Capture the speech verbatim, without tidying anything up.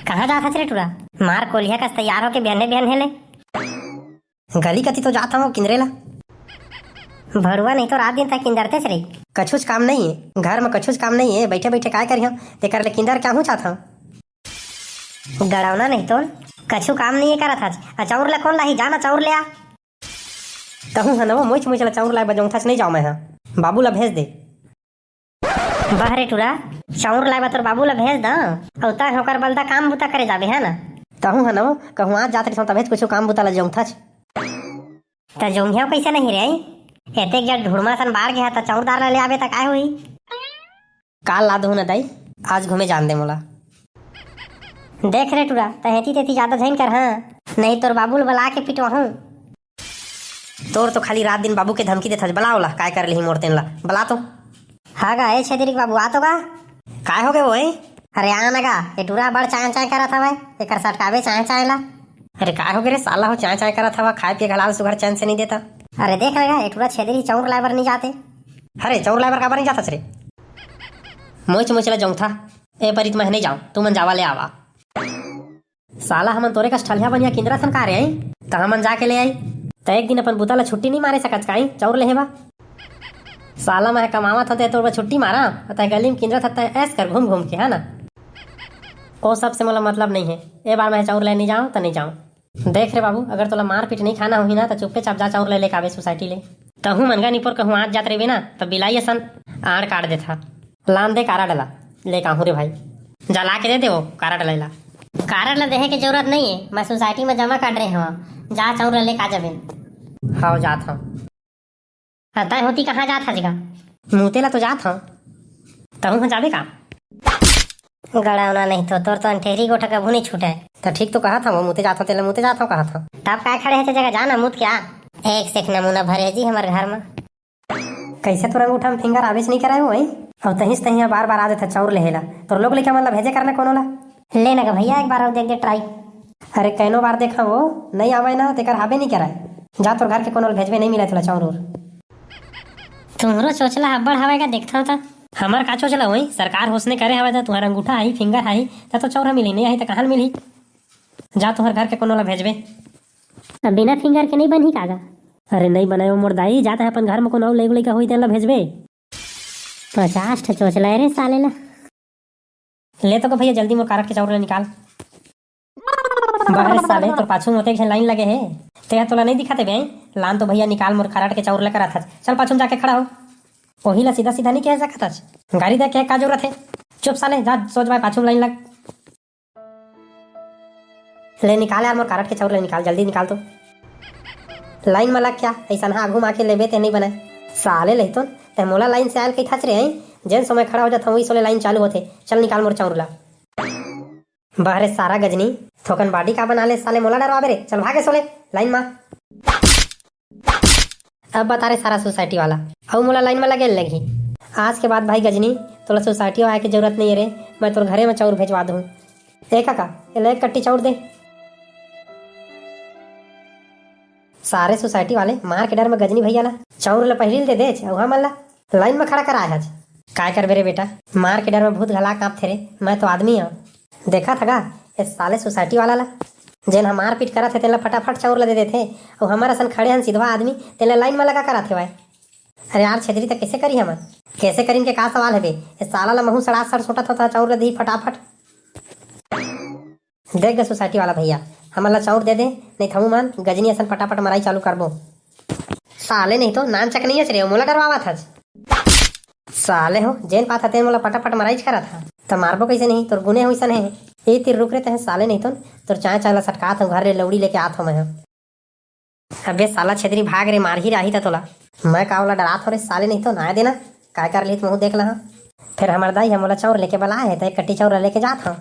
कहाँ जात हस रे टुरा? मार कोलिहा कस तैयार होके बिहने बिहने ले। गली कति तो जात हवं किंदरे ला। भड़ुआ नहीं तो रात दिन तक किंदरतेच रही। कछुच काम नहीं है, घर में कछुच काम नहीं है, बैठे बैठे काय करिहंव, तेकर ले किंदर के आहूं जात हवं। गड़ौना नहीं तो कछु काम नहीं है करत हस। आ चाउर ला कौन लाही? जा ना चाउर ले आ। तहूं ह नवो मोइच मोइच ला चाउर लाए बजौंथस, नहीं जाओं मैं ह। बाबू ला भेज दे। बहरे टुरा, चाउर लाए बर तोर बाबू ला भेज दा, अउ तैं होकर बलदा काम बुता करे जाबे, है ना? तहूं ह नवो, कहूं आज जात रहिसंव तभेच कुछु काम बुता ला जौंथच। त जौंघियाव कइसे नहीं रे? एतेक जड़ ढुड़मा सन बाढ़ गे ह, त चाउर दार ला ले आबे त काय होही? काल ला दूं ना दाई, आज घूमे जान दे मोला। देख रे टुरा, त हेती तेती जादा झइन कर, हाँ, नहीं तोर बाबू ला बला के पिटवाहूं। तोर तो खाली रात दिन बाबू के धमकी देथस, बला ओला, काय कर लिही मोर तेन ला, बला तो। हाँ गा, ए छेदरी के बाबू, आ तो गा। काय हो गे वो, ए? अरे आ ना गा, ए टुरा बड़ चाय चाय करत हवय, एकर सटकाबे चाय चाय ला। अरे काय हो गे रे साला हो, चाय चाय करत हवा, खाए पिए घलाल सुघर चैन से नहीं देता। अरे देख ना गा, ए टुरा छेदरी चाउर लाए बर नहीं जाते। अरे चाउर लाए बर काबर नहीं जाथस रे? मोच मोच ला जौंथा, ए परी त मैं नहीं जाऊं, तू मन जावा ले आवा। साला हमन तोरे कस ठलिया बनिया किंदरा थन का रे, आई? त हमन जाके ले आई। त एक दिन अपन बुता ला छुट्टी नहीं मारे सकत काई, चाउर लेहे बा? साला मैं कमावत हंव, तैं तोर बर छुट्टी मारा, अउ तैं गली में किंदरा थस, तैं ऐस कर घूम घूम के, है ना? ओ सब से मोला मतलब नहीं है, ए बार मैं चाउर ले नहीं जाऊं त नहीं जाऊं। देख रे बाबू, अगर तोला मारपीट नहीं खाना होही ना, त चुप्पे चाप जा चाउर ले लेके आबे सोसाइटी ले। तहूं मनगा निपोर कहूं आज जात रहिबे ना, त बिलाई असन आड़ काट देथा। लान दे कारड ला, ले काहूं रे भाई। जा ला के दे दे वो कारड ला ला। कारड ला देहे के जरूरत नहीं है, मैं सोसाइटी में जमा कर रहे हूँ, जा चाउर ला लेके आ जाबे। हाव जात हूँ। अ, तैं होती कहाँ जात हस गा? मूते ला तो जात हंव। तहूं ह जाबे का? गड़ौना नहीं तो तोर तो अंठेरी गोठा कभू नहीं छूटे। त ठीक तो कहत हंव, मूते जात हंव, तेला मूते जात हंव कहत हंव। तब काय खड़े हे ते जगह, जा ना मूत के आ। एक से एक नमूना भरे जी हमर घर म। कइसे तोर अंगूठा म फिंगर आबेच नहीं करे हो, अउ तहीं से तहीं बार बार आ देथा चाउर लेहे ला। तोर लोग लइका मन ला भेजे करना कोनो ला। ले ना गा भैया, एक बार अउ देख दे ट्राई। अरे कैनो बार देखा वो, नहीं आवे ना, तेकर हाबे नहीं कराए। जा तोर घर के कोनो ल भेजबे, नहीं मिला तोला चाउर उर। तुम्हरो चोचला अब्बड़ हवय गा, देखथव त। हमर का चोचला होई, सरकार होसने करे हवय त तुहर अंगूठा आही, फिंगर आही, त तो चाउर ह मिलही, नहीं आही त कहाँ ल मिलही? जा तुहर घर के कोनो ल भेजबे। अब बिना फिंगर के नहीं बनही का गा? अरे नहीं बनाए वो मोर दाई, जा तैं अपन घर म कोनो अउ लइका होई तेन ल भेजबे। पचास ठो चोचला रे साले ला। ले तो को भैया, जल्दी मोर कारड के चाउर ला निकाल। बहरे साले, तोर पाछू में ओतेक झन लाइन लगे हे, तेहा तोला नहीं दिखाते बे? लान तो भैया निकाल, मोर कारड के चाउर ला करत हस। चल पाछू में जाके खड़ा हो। ओही ला सीधा सीधा नहीं कह सकत हस, गारी दे के का जरूरत है? चुप साले, जा सोच भाई, पाछू में लाइन लग। ले निकाल यार, मोर कारड के चाउर ले निकाल, जल्दी निकाल तो। लाइन में लग क्या, ऐसा ना आगू में आके लेबे ते नहीं बनाए। साले लहितोन, ते मोला लाइन से आयल कही थच रे, हैं? जेन समय खड़ा हो जात हूँ, वही सोले लाइन चालू होथे। चल निकाल मोर चाउर ला। बहरे सारा गजनी, थोकन बॉडी का बना ले साले, मोला डरवाबे रे। चल भागे सोले, लाइन मा। अब बता रे सारा सोसाइटी वाला, अउ मोला लाइन मा लगे लगही। आज के बाद भाई गजनी, तोला सोसाइटी आए के जरूरत नहीं है रे, मैं तोर घरे में चाउर भेजवा दूँ। ए काका, एला एक कट्टी चाउर दे। सारे सोसाइटी वाले मार के डर में गजनी भैया ला चाउर ला पहिली दे देच, अउ हमन ला लाइन में खड़ा कराए हच। काय करबे रे बेटा, मार के डर में भूत घला कांपथे रे, मैं तो आदमी हूँ। देखा थगा, ए साले सोसाइटी वाला ला, जेन ह मारपीट करत हे, तेन ला फटाफट चाउर ला दे देथे, अउ हमर असन खड़े हन सिधवा आदमी, तेन ला लाइन में लगा करात हेवय। अरे यार छेदरी, त कैसे करी हमन? कैसे करीन के का सवाल हवे? ए साला ला महू सड़ा सड़ सोटत होता, चाउर ला दी फटाफट। देख गे सोसाइटी वाला भैया, हमन ला चाउर दे दे, नहीं थमू मन गजनी असन पटापट मराई चालू करबो। साले नहीं तो नान चक नहीं हच रे, मोला डरवावत हच। साले हो, जेन पात हते मोला पटापट मराईच करत हा, त मारबो कैसे नहीं, तोर गुने होइसन है। ए तिर रुक रे तहे साले नहीं तो, तोर चाय चाय ला सटकात हूँ, घर ले लौड़ी लेके आत हूँ मैं। अबे साला छेदरी भाग रे, मारही राही त तोला। मैं का ओला डरात हो रे साले, नहीं तो ना देना। काय कर ली तुमहू देख लहा। फिर हमर दाई ह मोला चाउर लेके बलाए हे, त एक कट्टी चाउर लेके जात हव।